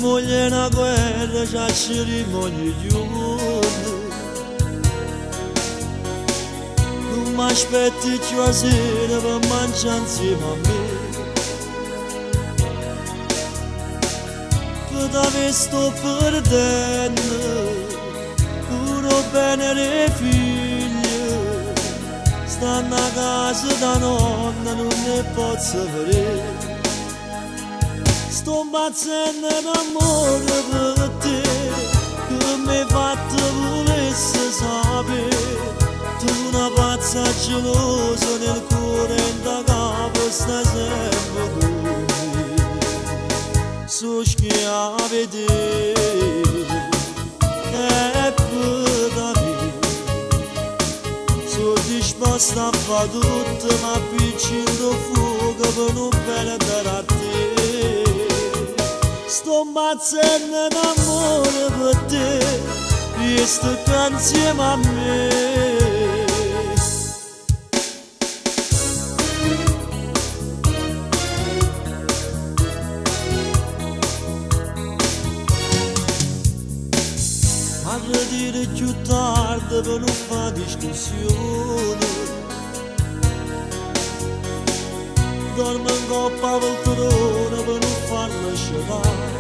moglie è na guerra, ci accediamo ogni giorno. Non mi aspetti più a sera per mangiare insieme a me. Per te sto perdendo, pure bene le figlie. Stanno a casa da nonna, non ne posso vedere. Sto impazzendo d'amore per te, che mi hai fatto volesse sapere. Tu una pazza gelosa nel cuore e in capo stai sempre con me. So schiave te, e per me. Sono disposta a fare tutto, ma appiccico fuoco per non perdere a te. Sto impazzendo d'amore per te, e sto qua insieme a me. Ma dire più tardi per non fare discussione. Dormo in coppa poltrona per non farla scetare.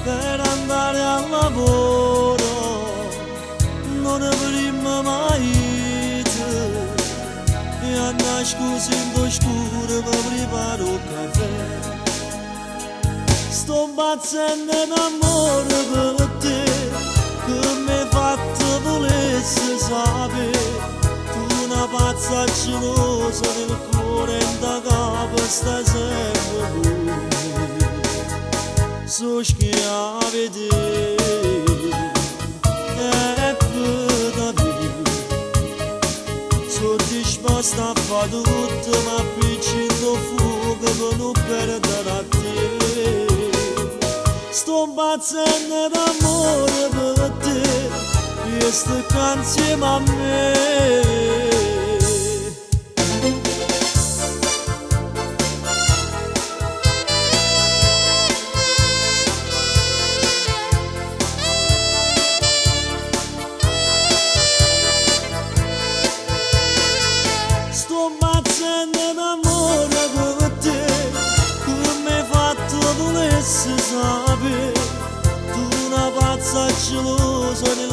Per andare al lavoro non avremmo mai te. E a nascosto in scuro mi preparo il caffè. Sto impazzendo d'amore per te, che mi hai fatto volesse sapere. Tu una pazza gelosa nel cuore e in capo stai sempre con me. So schiave te, e per me. Sono disposta a fare tutto, ma appiccico fuoco per non perdere a te. Sto impazzendo d'amore per te, e sto qua insieme a me. Sto impazzendo d'amore per te, che mi hai fatto volesse sapere. Tu una pazza gelosa nel